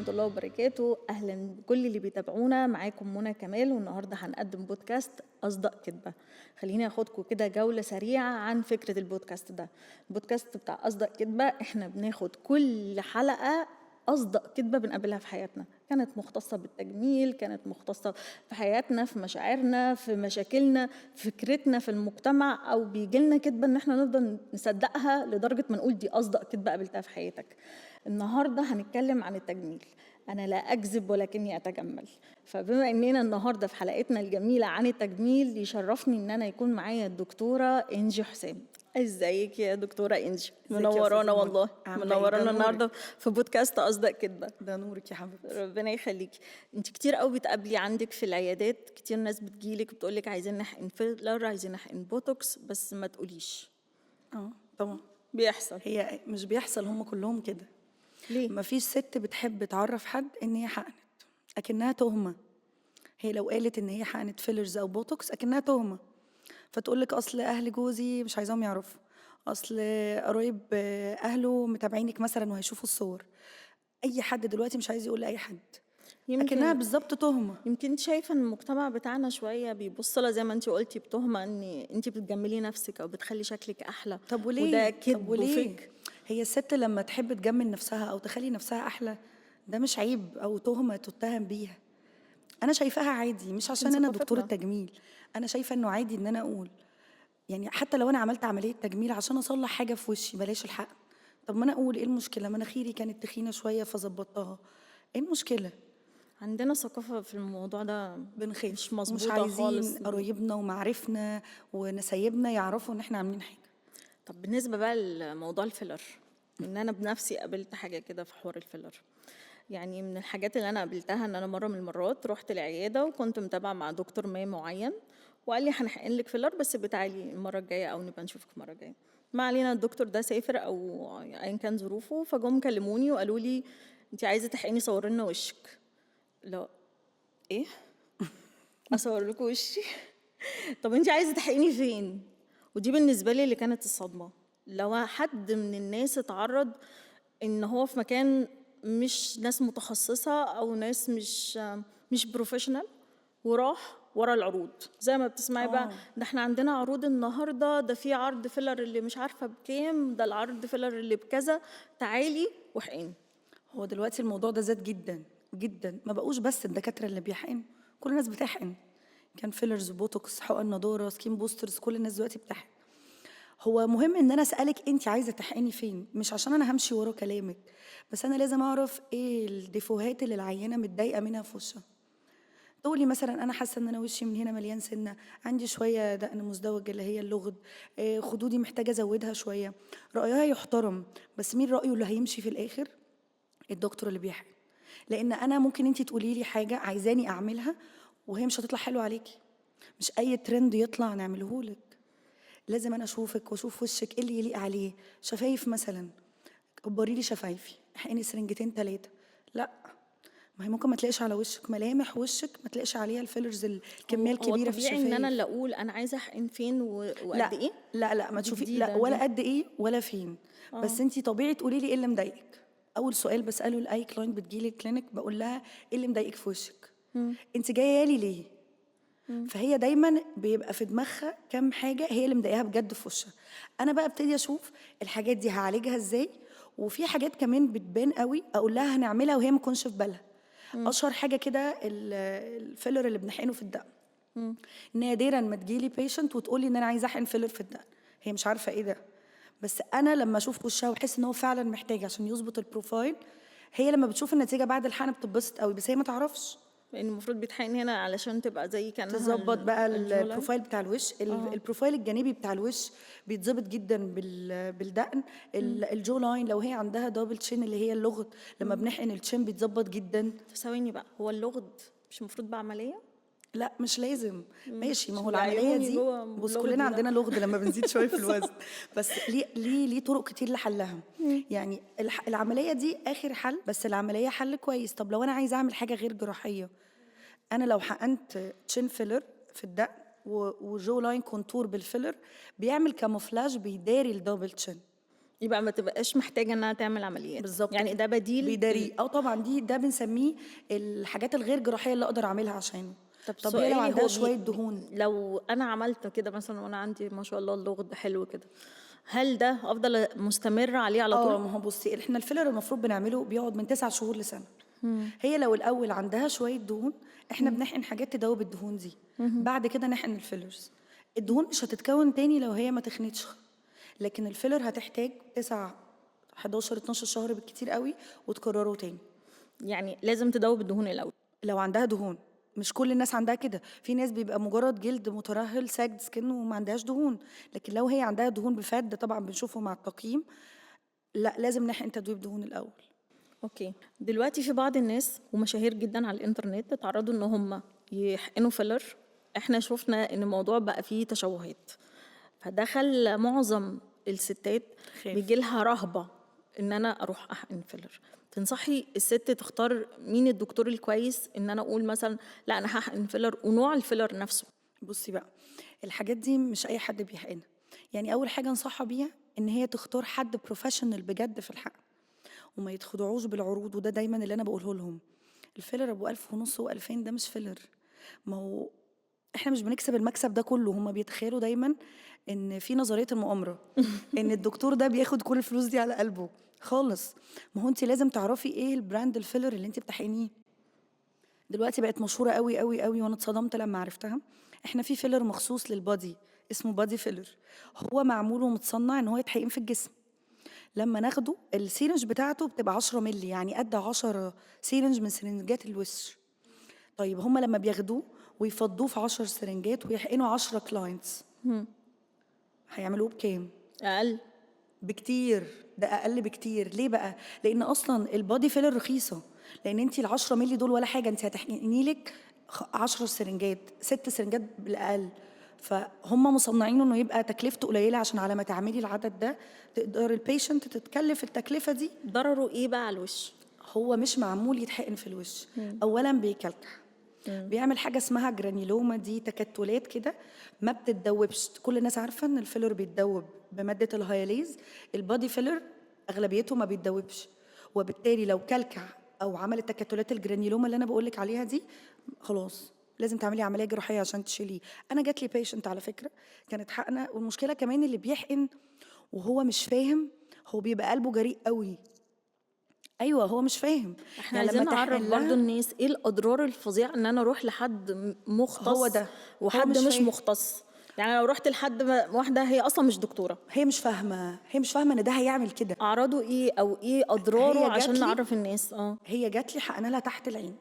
ورحمة الله وبركاته. أهلا بكل اللي بيتابعونا، معاكم منى كمال، والنهاردة هنقدم بودكاست أصدق كدبة. خليني أخدكم كده جولة سريعة عن فكرة البودكاست ده. البودكاست بتاع أصدق كدبة، احنا بناخد كل حلقة أصدق كدبة بنقابلها في حياتنا، كانت مختصة بالتجميل، كانت مختصة في حياتنا، في مشاعرنا، في مشاكلنا، في فكرتنا في المجتمع، أو بيجيلنا كدبة إن احنا نفضل نصدقها لدرجة ما نقول دي أصدق كدبة قابلتها في حياتك. النهاردة هنتكلم عن التجميل. أنا لا أكذب ولكني أتجمل. فبما إننا النهاردة في حلقتنا الجميلة عن التجميل، يشرفني إن أنا يكون معايا الدكتورة إنجي حسام. ازيك يا دكتورة إنجي؟ ازيك يا منورانا أستاذة منى؟ والله. عاملة إيه؟ ده منورانا نورك. النهاردة في بودكاست أصدق كدبة. ده نورك يا حبيبتي. ربنا يخليكي. انت كتير قوي بتقابلي عندك في العيادات كتير ناس بتجيلك بتقولك عايزين نحقن فيلر، عايزين نحقن بوتوكس، بس ما تقوليش. طبعا بيحصل. هي مش بيحصل، هم كلهم كده. ليه؟ مفيش ست بتحب تعرف حد ان هي حقنت، اكنها تهمه. هي لو قالت ان هي حقنت fillers او بوتوكس اكنها تهمه، فتقول لك اصل اهل جوزي مش عايزاهم يعرفوا، اصل قرايب اهله متابعينك مثلا وهيشوفوا الصور. اي حد دلوقتي مش عايز يقول لاي حد، اكنها بالظبط تهمه. يمكن شايفه ان المجتمع بتاعنا شوية بيبص لها زي ما انت قلتي بتهمه، ان انت بتجملي نفسك او بتخلي شكلك احلى. طب وليه؟ وده طب كذب وليه؟ و fake. هي الست لما تحب تجمل نفسها او تخلي نفسها احلى، ده مش عيب او تهمه تتهم بيها. انا شايفاها عادي، مش عشان انا ثقافتنا. دكتورة تجميل، انا شايفه انه عادي ان انا اقول، يعني حتى لو انا عملت عملية تجميل عشان اصلح حاجة في وشي، بلاش الحقن، طب ما انا اقول ايه المشكلة؟ مناخيري كانت تخينة شوية فظبطتها، ايه المشكلة؟ عندنا ثقافة في الموضوع ده بنخاف، مش مظبوطة مش عايزين خالص. قرايبنا ومعارفنا ونسايبنا يعرفوا ان احنا عاملين حاجة. طب بالنسبة بقى لموضوع الفيلر، ان انا بنفسي قابلت حاجة كده في حوار الفيلر. يعني من الحاجات اللي انا قابلتها ان انا مرة من المرات رحت العيادة وكنت متابعه مع دكتور ما معين، وقال لي هنحقن لك فيلر بس بتعالي المرة الجاية او نبقى نشوفك المرة الجاية. ما علينا، الدكتور ده سافر او ايا كان ظروفه، فجم كلموني وقالوا لي انت عايزه تحقني، صوري لنا وشك. لا ايه؟ اصور لكم وشي؟ طب انت عايزه تحقني فين؟ ودي بالنسبة لي اللي كانت الصدمة. لو حد من الناس اتعرض ان هو في مكان مش ناس متخصصة او ناس مش professional، وراح ورا العروض زي ما بتسمعي بقى، ده احنا عندنا عروض النهارده، ده في عرض فيلر اللي مش عارفه بكام، ده العرض فيلر اللي بكذا، تعالي وحقني. هو دلوقتي الموضوع ده زاد جدا جدا، ما بقوش بس الدكاترة اللي بيحقنوا، كل الناس بتحقن، كان fillers وبوتوكس، حقن نضاره، skin boosters، كل الناس دلوقتي بتحقن. هو مهم ان انا اسالك انت عايزه تحقني فين، مش عشان انا همشي ورا كلامك، بس انا لازم اعرف ايه الديفوهات اللي العينة متضايقة منها في وشها. تقولي مثلا انا حاسه ان انا وشي من هنا مليان سنة، عندي شوية دقن مزدوج اللي هي اللغد، خدودي محتاجه ازودها شوية. رايها يحترم، بس مين رايه اللي هيمشي في الاخر؟ الدكتور اللي بيحقن. لان انا ممكن انت تقولي لي حاجة عايزاني اعملها وهي مش هتطلع حلوة عليكي. مش اي ترند يطلع نعمله لك، لازم انا اشوفك واشوف وشك ايه اللي يليق عليه. شفايف مثلا، كبري لي شفايفي، احقني سرنجتين ثلاثة، لا، ما هي ممكن ما تلاقيش على وشك، ملامح وشك ما تلاقيش عليها ال fillers الكمية هو الكبيرة في طبيعي الشفايف. ان انا اللي اقول انا عايزه احقن فين وقد لا ايه؟ لا لا، ما دي تشوفي، جديدة لا ولا دي. قد ايه ولا فين. بس انت طبيعي تقولي لي ايه اللي مضايقك. اول سؤال بساله لاي client بتجيلي ال clinic بقول لها ايه اللي مضايقك في وشك؟ انت جاية لي ليه؟ فهي دايما بيبقى في دماغها كام حاجة هي اللي مضايقاها بجد في وشها. انا بقى ابتدي اشوف الحاجات دي هعالجها ازاي، وفي حاجات كمان بتبان قوي اقول لها هنعملها وهي ما تكونش في بالها. اشهر حاجة كده الفيلر اللي بنحقنه في الدقن. نادرا ما تجيلي patient وتقولي ان انا عايزه احقن فيلر في الدقن، هي مش عارفه ايه ده، بس انا لما اشوف وشها واحس ان هو فعلا محتاج عشان يظبط ال profile، هي لما بتشوف النتيجة بعد الحقن بتتبسط قوي، بس هي ما تعرفش. لان المفروض بيتحقن هنا علشان تبقى زي كانها تظبط بقى ال jawline. ال profile بتاع الوش. ال profile الجانبي بتاع الوش بيتظبط جدا بالدقن. ال jawline لو هي عندها double chin اللي هي اللغد، لما بنحقن ال chin بيتظبط جدا. ثواني بقى، هو اللغد مش المفروض بعملية؟ لا مش لازم. ماشي، ما هو مش العملية بيعيوني دي جوه بص اللغد كلنا ده. عندنا لغد لما بنزيد شوية في الوزن، بس ليه طرق كتير لحلها. يعني العملية دي اخر حل، بس العملية حل كويس. طب لو انا عايزه اعمل حاجة غير جراحية، انا لو حقنت chin filler في الدقن و jawline contour بالفيلر، بيعمل camouflage، بيداري ال double chin. يبقى ما تبقاش محتاجه انها تعمل عمليات. بالظبط يعني كده. ده بديل. بيداري. اه طبعا، دي ده بنسميه الحاجات الغير جراحية اللي اقدر اعملها عشانه. طب طب هي لو سؤالي عندها هو شوية دهون، لو انا عملت كده مثلا وانا عندي ما شاء الله اللغد حلو كده، هل ده افضل مستمرة عليه على طول؟ اه ما هو بصي، احنا ال filler المفروض بنعمله بيقعد من 9 شهور لسنه. هي لو الاول عندها شوية دهون، احنا بنحقن حاجات تدوب الدهون دي، بعد كده نحقن ال fillers. الدهون مش هتتكون تاني لو هي ما تخنتش، لكن ال filler هتحتاج 9 11 12 شهر بالكتير قوي وتكرره تاني. يعني لازم تدوب الدهون الاول. لو عندها دهون، مش كل الناس عندها كده، في ناس بيبقى مجرد جلد مترهل sagged skin وما عندهاش دهون، لكن لو هي عندها دهون ب fat، ده طبعا بنشوفه مع التقييم، لا لازم نحقن تدويب دهون الاول. okay، دلوقتي في بعض الناس ومشاهير جدا على الانترنت اتعرضوا ان هم يحقنوا filler. احنا شفنا ان الموضوع بقى فيه تشوهات، فدخل معظم الستات خاف. بيجي لها رهبة ان انا اروح احقن filler. تنصحي الست تختار مين الدكتور الكويس ان انا اقول مثلا لا انا هحقن filler، ونوع ال filler نفسه؟ بصي بقى، الحاجات دي مش اي حد بيحقنها. يعني اول حاجة انصحها بيها ان هي تختار حد professional بجد في الحقن، وما يتخدعوش بالعروض. وده دايما اللي انا بقوله لهم، ال filler ابو 1500 و2000 ده مش filler. ما هو احنا مش بنكسب المكسب ده كله. هما بيتخيلوا دايما ان في نظرية المؤامرة ان الدكتور ده بياخد كل الفلوس دي على قلبه خالص. ما هو انت لازم تعرفي ايه ال brand ال filler اللي انت بتحقنيه. دلوقتي بقت مشهورة قوي قوي قوي، وانا اتصدمت لما عرفتها. احنا في filler مخصوص لل body اسمه body filler، هو معمول ومتصنع ان هو يتحقن في الجسم. لما ناخده ال syringe بتاعته بتبقى 10 مللي، يعني قد 10 syringe من سرنجات الوش. طيب هما لما بياخدوه ويفضوه في 10 سرنجات ويحقنوا 10 clients، هيعملوه بكام؟ اقل بكتير، ده اقل بكتير. ليه بقى؟ لان اصلا ال body filler رخيصه، لان انت ال 10 مللي دول ولا حاجه، انت هتحقني لك 10 سرنجات، 6 سرنجات بالاقل. فهم مصنعينه انه يبقى تكلفته قليله، عشان على ما تعملي العدد ده تقدر ال patient تتكلف التكلفة دي. ضرره ايه بقى على الوش؟ هو مش معمول يتحقن في الوش. اولا بيكلكع، بيعمل حاجة اسمها granuloma، دي تكتلات كده ما بتتدوبش. كل الناس عارفه ان ال filler بيتدوب بمادة ال hyalase، ال body filler اغلبيته ما بيتدوبش، وبالتالي لو كلكع او عمل التكتلات ال granuloma اللي انا بقول لك عليها دي، خلاص لازم تعملي عملية جراحية عشان تشيليه. انا جات لي patient على فكرة كانت حقنه، والمشكلة كمان اللي بيحقن وهو مش فاهم، هو بيبقى قلبه جريء قوي. ايوه هو مش فاهم. احنا يعني لما عايزين نعرف تحقن لها- برضو الناس ايه الاضرار الفظيعة ان انا اروح لحد مختص هو ده. هو وحد مش مش فاهم. مختص. يعني لو رحت لحد واحدة هي اصلا مش دكتوره، هي مش فاهمه، هي مش فاهمه ان ده هيعمل كده. اعراضه ايه او ايه اضراره هي عشان جات لي- نعرف الناس. هي جات لي حقنها لها تحت العين.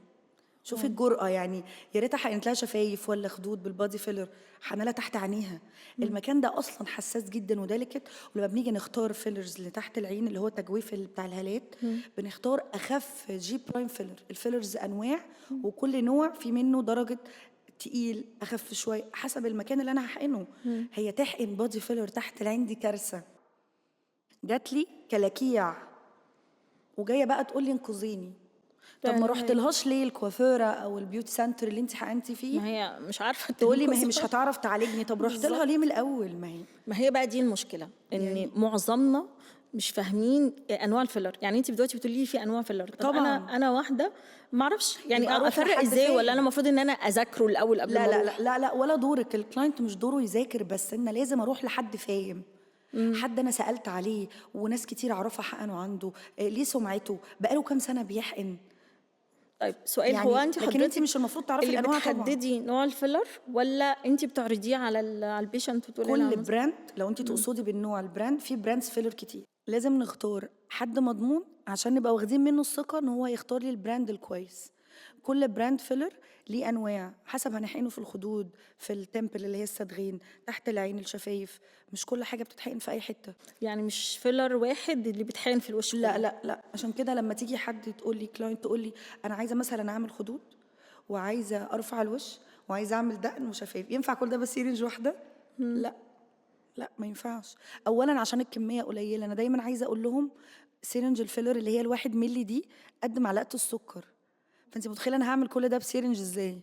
شوفي الجرأة، يعني يا ريتها حقنت لها شفايف ولا خدود بال body filler، حقنها لها تحت عينيها. المكان ده اصلا حساس جدا و delicate. ولما بنيجي نختار fillers اللي تحت العين اللي هو تجويف بتاع الهالات، بنختار اخف G prime filler. ال fillers انواع، وكل نوع في منه درجة تقيل اخف شوية حسب المكان اللي انا هحقنه. هي تحقن body filler تحت العين دي كارثة. جات لي كلاكيع وجاية بقى تقول لي انقذيني. طب ما رحت لهاش ليه الكوافيره او ال beauty center اللي انت حقنتي فيه؟ ما هي مش عارفه تقول لي ما هي تنقذها. مش هتعرف تعالجني. طب رحت لها ليه من الاول؟ ما هي ما هي بقى دي المشكلة، ان يعني معظمنا مش فاهمين انواع ال filler. يعني انت دلوقتي بتقولي لي في انواع filler، طب طبعاً. انا واحدة ما اعرفش يعني يبقى أروح افرق لحد ازاي، فاهم. ولا انا المفروض ان انا اذاكره الاول قبل لا ما لا أروح؟ لا لا لا، ولا دورك. ال client مش دوره يذاكر، بس انا لازم اروح لحد فاهم، حد انا سالت عليه وناس كتير اعرفها حقنه عنده، ليه سمعته، بقاله كام سنة بيحقن. طيب سؤال، يعني هو انت لكن حضرتك انت مش المفروض تعرفي اللي الانواع طبعا. بتحددي نوع ال filler ولا انت بتعرضيه على ال patient وتقولي لها كل brand، لو انت تقصدي بالنوع ال brand، في brands filler كتير، لازم نختار حد مضمون عشان نبقى واخدين منه الثقة ان هو يختار لي ال brand الكويس. كل brand filler ليه انواع حسب هنحقنه في الخدود، في ال temple اللي هي الصدغين، تحت العين، الشفايف. مش كل حاجة بتتحقن في اي حته. يعني مش filler واحد اللي بيتحقن في الوش لا كله. لا لا، عشان كده لما تيجي حد تقول لي client تقول لي انا عايزه مثلا اعمل خدود وعايزه ارفع الوش وعايزه اعمل دقن وشفايف، ينفع كل ده ب syringe واحده؟ لا لا، ما ينفعش. اولا عشان الكمية قليله. انا دايما عايزه اقول لهم syringe ال filler اللي هي ال1 ملي دي قد معلقه السكر، فانت متخيله انا هعمل كل ده ب syringe ازاي؟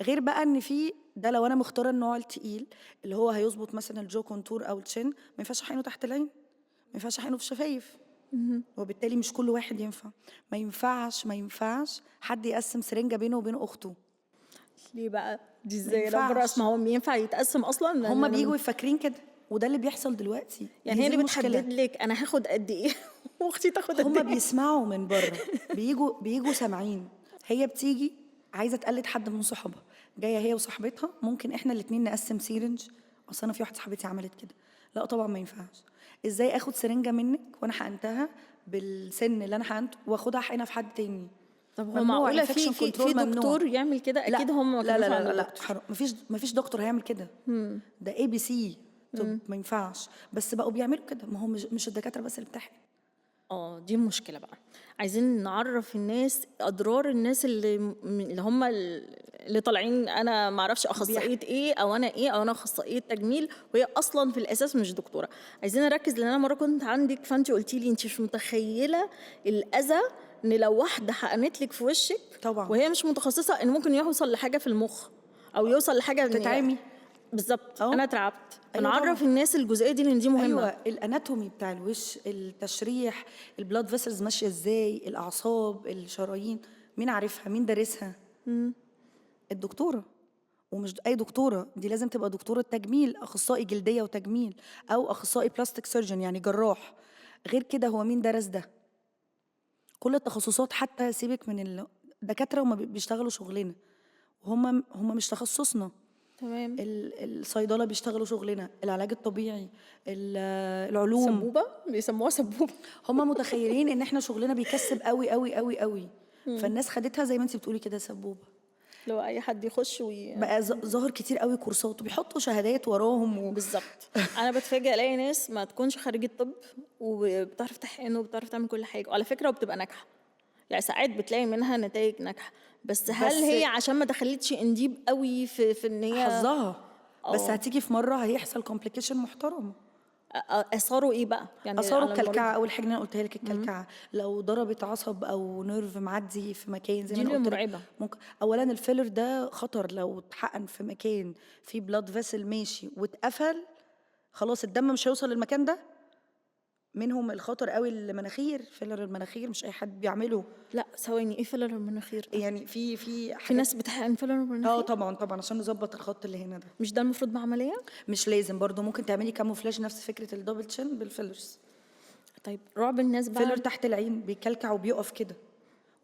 غير بقى ان في ده لو انا مختاره النوع التقيل اللي هو هيظبط مثلا ال jaw contour او ال chin، ما ينفعش احقنه تحت العين. ما ينفعش احقنه في الشفايف، وبالتالي مش كل واحد ينفع. ما ينفعش حد يقسم سرنجه بينه وبين اخته. ليه بقى؟ دي ازاي؟ لو ينفعش. بره ما هو ينفع يتقسم اصلا؟ هما بيجوا فاكرين كده، وده اللي بيحصل دلوقتي. يعني هي دي اللي المشكلة. بتحدد لك انا هاخد قد ايه واختي تاخد قد هما ايه. بيسمعوا من بره، بيجوا سامعين. هي بتيجي عايزه تقلد حد من صحابها، جاية هي وصاحبتها، ممكن احنا الاثنين نقسم syringe. اصل انا في واحدة صاحبتي عملت كده. لا طبعا ما ينفعش. ازاي اخد سرنجه منك وانا حقنتها بالسن اللي انا حقنته واخدها احقنها في حد تاني؟ طب هو ممنوع، معقولة في infection في control في ممنوع. دكتور يعمل كده؟ اكيد هم ما لا كانوش لا لا عند لا, لا دكتور. حرام. مفيش دكتور هيعمل كده. ده ABC. طب ما ينفعش، بس بقوا بيعملوا كده. ما هو مش الدكاترة بس اللي بتحقن. اه، دي مشكلة بقى. عايزين نعرف الناس اضرار الناس اللي هم اللي طالعين انا ما اعرفش اخصائية ايه او انا ايه او انا اخصائية تجميل، وهي اصلا في الاساس مش دكتوره. عايزين نركز، لان انا مرة كنت عندك فانت قلتي لي انت مش متخيله الاذى ان لو واحدة حقنت لك في وشك طبعا. وهي مش متخصصه، ان ممكن يوصل لحاجة في المخ او يوصل لحاجة تتعمي. بالظبط. أه. انا اترعبت. أيوة فنعرف طبعاً. الناس الجزئية دي لان دي مهمه. ايوه، ال anatomy بتاع الوش، التشريح، ال blood vessels ماشية ازاي، الاعصاب، الشرايين، مين عارفها؟ مين دارسها؟ الدكتوره. ومش اي دكتوره، دي لازم تبقى دكتورة تجميل، اخصائي جلدية وتجميل، او اخصائي plastic surgeon يعني جراح. غير كده هو مين درس ده؟ كل التخصصات، حتى سيبك من الدكاتره، هما بيشتغلوا شغلنا وهم هم مش تخصصنا. الصيدله بيشتغلوا شغلنا، العلاج الطبيعي، العلوم. سبوبه، بيسموها سبوبه. هم متخيلين ان احنا شغلنا بيكسب قوي قوي قوي قوي، فالناس خدتها زي ما انت بتقولي كده سبوبه. لو اي حد يخش بقى ظاهر كتير قوي كورسات وبيحطوا شهادات وراهم بالظبط. انا بتفاجئ الاقي ناس ما تكونش خريجة طب وبتعرف تحقن وبتعرف تعمل كل حاجه، وعلى فكرة وبتبقى ناجحه، يعني ساعات بتلاقي منها نتائج ناجحه، بس هل بس هي عشان ما دخلتش in deep قوي في ان هي حظها بس. هتيجي في مرة هيحصل complication محترم. اثاره ايه بقى يعني اثاره على المريض؟ الكلكعه، اول حاجة اللي انا قلتها لك الكلكعه، لو ضربت عصب او nerve معدي في مكان زي دي ما انا اللي قلت لك. مرعبة. ممكن اولا ال filler ده خطر، لو اتحقن في مكان فيه blood vessel ماشي واتقفل، خلاص الدم مش هيوصل للمكان ده. منهم الخطر قوي المناخير، filler المناخير مش اي حد بيعمله. لا ثواني، ايه filler المناخير ده؟ يعني في في حاجات. ناس بتحقن filler المناخير؟ اه طبعا طبعا، عشان نظبط الخط اللي هنا ده. مش ده المفروض بعمليه؟ مش لازم برضو، ممكن تعملي camouflage نفس فكرة ال double chin بال fillers. طيب رعب الناس بقى. filler تحت العين بيكلكع وبيقف كده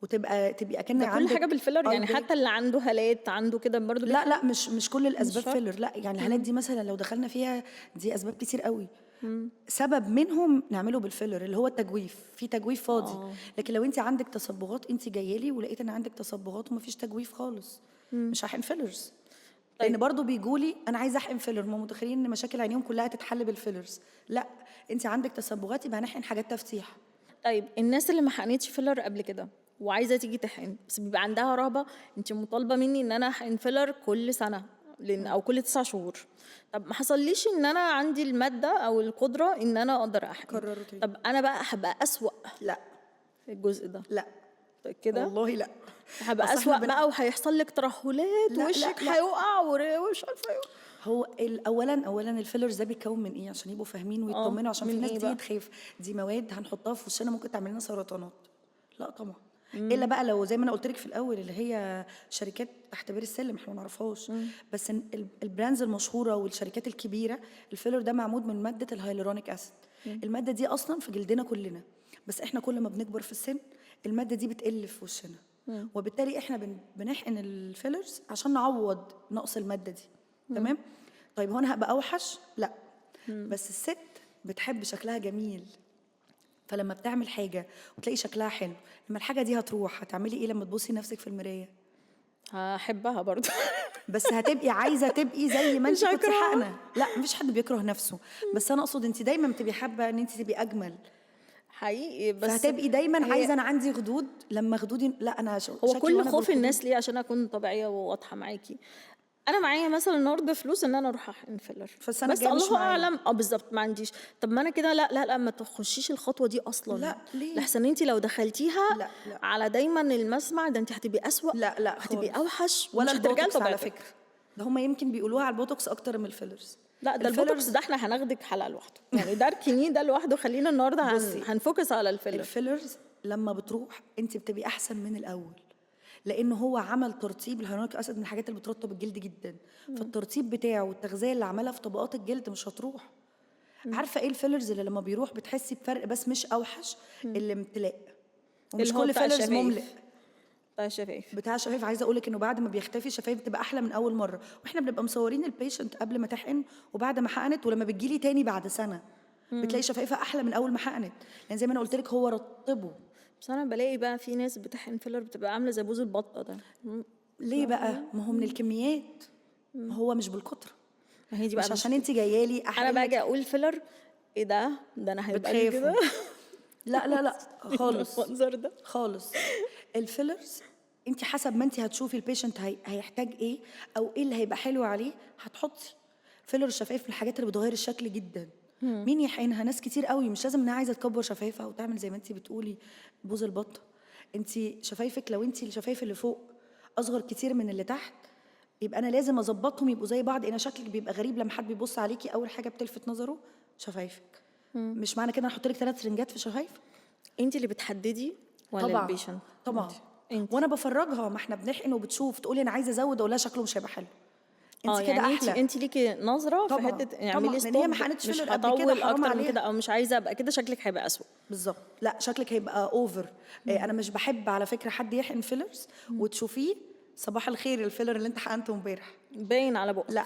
وتبقى اكن ده كل عندك حاجة بال filler يعني؟ eye حتى اللي عنده هالات عنده كده برضه؟ لا لا، مش كل الاسباب شرط. filler، لا. يعني الهالات دي مثلا لو دخلنا فيها دي اسباب كتير قوي. سبب منهم نعمله بال filler اللي هو التجويف، في تجويف فاضي. لكن لو انت عندك تصبغات، انت جاية لي ولقيت ان عندك تصبغات ومفيش تجويف خالص، مش هحقن fillers. لان برضو بيجولي انا عايزه احقن filler، هم متخيلين ان مشاكل عينيهم كلها تتحل بال fillers. لا، انت عندك تصبغات يبقى هنحقن حاجات تفتيح. طيب الناس اللي ما حقنتش filler قبل كده وعايزه تيجي تحقن، بس بيبقى عندها رهبه، انت مطالبه مني ان انا احقن filler كل سنة لان او كل 9 شهور، طب ما حصليش ان انا عندي المادة او القدرة ان انا اقدر احقن. كرروا تاني. طب انا بقى هبقى اسوأ لا. في الجزء ده؟ لا. كده؟ والله لا. هبقى أصل إحنا اسوأ بقى وهيحصل لك ترهلات لا، لا، وشك لا. هيقع ومش عارفه ايه. هو اولا ال fillers ده بيتكون من ايه عشان يبقوا فاهمين ويطمنوا، عشان في من ناس إيه تيجي بقى؟ تخاف دي مواد هنحطها في وشنا ممكن تعمل لنا سرطانات. لا طبعا، الا بقى لو زي ما انا قلت لك في الاول اللي هي شركات تحت بير السلم احنا ما نعرفهاش. بس ال brands المشهورة والشركات الكبيره، ال filler ده معمول من مادة ال hyaluronic acid. المادة دي اصلا في جلدنا كلنا، بس احنا كل ما بنكبر في السن المادة دي بتقل في وشنا، وبالتالي احنا بنحقن ال fillers عشان نعوض نقص المادة دي. تمام؟ طيب هو انا هبقى اوحش؟ لا. بس الست بتحب شكلها جميل، فلما بتعمل حاجة وتلاقي شكلها حلو، لما الحاجة دي هتروح هتعملي ايه لما تبصي نفسك في المرايه؟ هحبها برضه. بس هتبقي عايزه تبقي زي ما مش انت كنت هكرهها. حقنه. لا، مفيش حد بيكره نفسه، بس انا اقصد انت دايما بتبقي حابة ان انت تبقي اجمل. حقيقي، بس فهتبقي دايما هي- عايزه، انا عندي خدود، لما خدودي لا انا هو شكلي كل وأنا خوف بالخدود. الناس ليه؟ عشان اكون طبيعية وواضحة معاكي، انا معايا مثلا النهارده فلوس ان انا اروح احقن filler فالسنة بس الجاية مش الله معايا. اعلم. اه بالظبط، ما عنديش. طب ما انا كده لا لا لا، ما تخشيش الخطوة دي اصلا. لا، ليه؟ لحسن انت لو دخلتيها لا، لا. على دايما المسمع ده انت هتبقي اسوأ. لا لا هتبقي خالص. اوحش ولا ومش هترجعي البوتوكس على لطبيعتك. فكره. ده هم يمكن بيقولوها على البوتوكس اكتر من ال fillers. لا ده البوتوكس ال fillers ده احنا هناخدك حلقة لوحده، يعني ده اركنيه ده لوحده، خلينا النهارده بصي، هن focus على ال filler. ال fillers لما بتروح انت بتبقي احسن من الاول، لان هو عمل ترطيب. ال hyaluronic acid من الحاجات اللي بترطب الجلد جدا، فالترطيب بتاعه والتغذيه اللي عملها في طبقات الجلد مش هتروح. عارفه ايه ال fillers اللي لما بيروح بتحسي بفرق بس مش اوحش؟ الامتلاء. ومش اللي هو كل بتاع fillers الشفايف. مملئ. بتاع الشفايف. بتاع الشفايف، عايزه اقول لك انه بعد ما بيختفي الشفايف بتبقى احلى من اول مرة، واحنا بنبقى مصورين ال patient قبل ما تحقن وبعد ما حقنت، ولما بتجيلي تاني بعد سنة بتلاقي شفايفها احلى من اول ما حقنت، لان زي ما انا قلت لك هو رطبه. بس انا بلاقي بقى في ناس بتحقن filler بتبقى عامله زي بوز البطة ده. ليه بقى؟ ما هو من الكميات، ما هو مش بالكتره. ما هي دي بقى مش عشان انت جاية لي انا باجي اقول filler، ايه ده؟ ده انا هيبقى لي بتخافوا. كده. لا لا لا خالص المنظر ده خالص. ال fillers انت حسب ما انت هتشوفي ال patient هيحتاج ايه او ايه اللي هيبقى حلو عليه هتحطي filler. الشفايف من الحاجات اللي بتغير الشكل جدا. مين يحقنها؟ ناس كتير قوي، مش لازم انها عايزه تكبر شفايفها وتعمل زي ما انت بتقولي بوز البطة. انت شفايفك لو انت الشفايف اللي فوق اصغر كتير من اللي تحت، يبقى انا لازم اظبطهم يبقوا زي بعض. انا شكلك بيبقى غريب لما حد بيبص عليكي، اول حاجة بتلفت نظره شفايفك. مش معنى كده انا احط لك 3 سرنجات في شفايفك. انت اللي بتحددي ولا طبعا ال patient؟ طبعا انت. وانا بفرجها، ما احنا بنحقن وبتشوف، تقولي انا عايزه ازود، اقول لها شكله مش هيبقى حلو. انت كده يعني انت احلى. انت ليكي نظره في طبعاً، حتة اعملي طبعاً، لأن هي ما stop، حقنتش مش filler قبل كده، هطول حرام اكتر من عليها. كده، او مش عايزه ابقى كده، شكلك هيبقى اسوء. بالظبط، لا شكلك هيبقى over. انا مش بحب على فكرة حد يحقن fillers وتشوفيه صباح الخير ال filler اللي انت حقنته امبارح باين على بقك. لا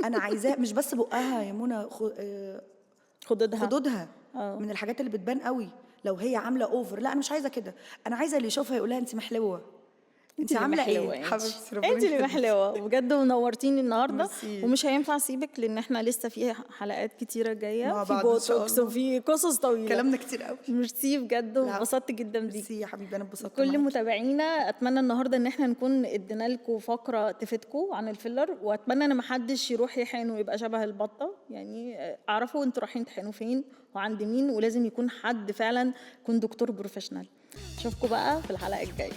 انا عايزاه مش بس بقها يا منى، خدودها. خدودها من الحاجات اللي بتبان قوي لو هي عامله over. لا انا مش عايزه كده، انا عايزه اللي يشوفها يقول لها انت محلوه، انت اللي عامله محلوة ايه انت. حبيبتي، ربنا انت اللي يخليكي. محلوه بجد، ونورتيني النهارده. ميرسي. ومش هينفع اسيبك لان احنا لسه في حلقات كتيرة جاية، مع في بعض إن شاء بوتوكس الله. وفي قصص طويلة، كلامنا كتير قوي. ميرسي بجد، لا. وانبسطت جدا بيكي. ميرسي يا حبيبي، انا اتبسطت كل معاكي. متابعينا اتمنى النهارده ان احنا نكون ادينا لكم فقره تفيدكم عن ال filler، واتمنى ان محدش يروح يحقن ويبقى شبه البطة. يعني اعرفوا انتوا رايحين تحقنوا فين وعند مين، ولازم يكون حد فعلا يكون دكتور professional. اشوفكم بقى في الحلقة الجاية.